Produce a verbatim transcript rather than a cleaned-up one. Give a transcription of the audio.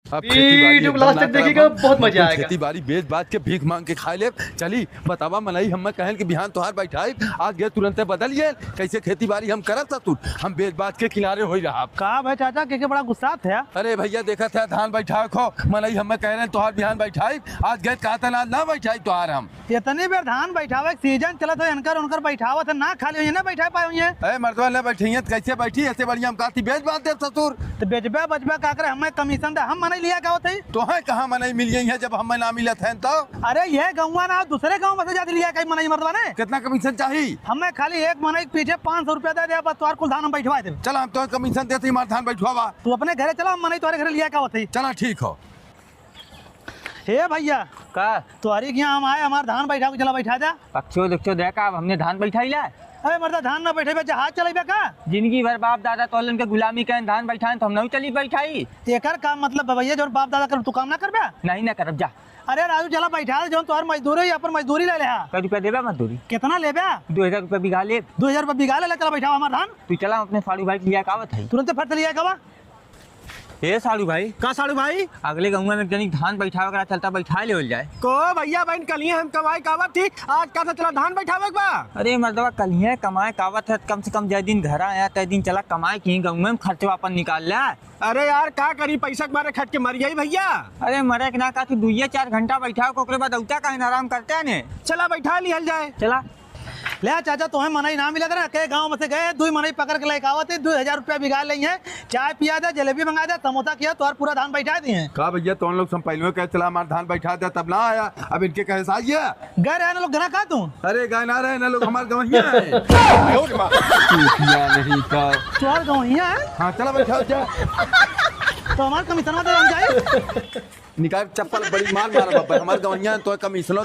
अब खेती बाड़ी वीडियो को एकदम लास्ट ना तक देखिएगा, करब हम। बहुत मजा बिल्कुल आएगा। खेती बाड़ी बेच बाच के भीख मांग के खाए लेब। चली बतावा मनई, हम्मे कहन कि बिहान तोहार बैठाई, आज गए तुरंते बदल गए। कैसे खेती बाड़ी हम करब ससुर, हम बेच बाच के किनारे होई रहब। का भाई चाचा, के, के बड़ा गुस्सा थे? अरे भैया देखत है धान बैठावे खो, मनई हम्मे कह रहे तोहार बिहान बैठाई, आज गए कहत है ना, ना बैठाई तोहार हम। इतनी बेर धान बैठावे के सीजन चलत है, इनकर उनकर बैठावत है, ना खाली होइए, ना बैठा पाए होइए। ए मर्दवा, ना बैठिए तो कैसे बैठी? ऐसे बढ़िया हम कहती बेच बाच देब ससुर। तो बेचबे बचबे का करे, हमें कमीशन दे, हम मनई लिया का होते ही। तोहे कहाँ मनई मिल गई है जब हमें ना मिलत है तो? अरे ये गौवा ना, दूसरे गाँव में से जाती लिया कहीं मनई मर्दवा ने। कितना कमीशन चाही? हमें खाली एक मनई के पीछे पाँच सौ रुपया दे दे, बस तोहार कुल धान हम बैठवा देब। चला हम तोहे कमीशन देते ही हमार धान बैठवावा। तू अपने घरे चला, हम मनई तोहरे घरे लिया का होते ही। चला ठीक हो। हे भैया, का? तोहरी के यहाँ हम आए, हमार धान बैठा के चला बैठा जा। पक्षियों देखो देखा, अब हमने धान बैठाई ला। अरे मर्दा, धान ना बैठे बच्चा, हाथ चलेबे का? जिंदगी भर बाप दादा तोहलन के गुलामी कहें, धान बैठाएं तो हम नहीं चली बैठाई। एकर का मतलब बा भैया, जौन बाप दादा कर तू काम ना करबे? नहीं ना करब, जा। अरे राजू, चला बैठा, जौन तोहर मजदूरी है, अपन मजदूरी ले ले हा। कै रुपया देबे मजदूरी? कितना लेबे? दो हजार रुपया बीघा ले। दो हजार रुपया बीघा ले ले, चला बैठा हमार धान। तू चला अपने साड़ू भाई के लिया का आवत है। तुरंत फट लिया का बा? ए साड़ू भाई। का साड़ू भाई? अगले गौवा में एक जनी धान बैठावे करा चलता, बैठा लेवल जाए। को भैया बहन, कलिए हम कमाए कावत थी, आज का चला धान बैठावे के बा? अरे मर्दवा, कलिए कमाए कावत है, कम से कम जय दिन घर आया, तय दिन चला कमाए की गौवा में खर्चवा अपन निकाल ले। अरे यार, का करी, पैसा के मारे खट के मर जाई भैया। अरे मरे के ना का, तू दुइये चार घंटा बैठाओ, ओकरे बाद औता काहे ना, आराम करते हैं ने। चला बैठा लिहल जाए। चला। ले चाचा, तोहे मनई ना मिलत ना, के गाँव में से गए, दुई मनई पकड़ के लेके आवत है, दो हजार रुपया बिगाड़ लेई है, चाय पिया दे, जलेबी मंगा दे, समोसा खिया, तोहर पूरा धान बैठा दी है। का भैया, तोहन लोग से पहले कहे चला हमार धान बैठा दे, तब ना आया, अब इनके कहे से आइए। गए रहे ना लोग घरा का तू? अरे गए ना रहे ना लोग, हमार गवैया है। चूतिया नहीं तो। तोहर गवैया है? हाँ, चला बैठा जा। तो हमार कमीशनवा दे हम जाए। निकाल चप्पल, बड़ी मार मारा बाबा, हमार गवैया है, तो कमीशनो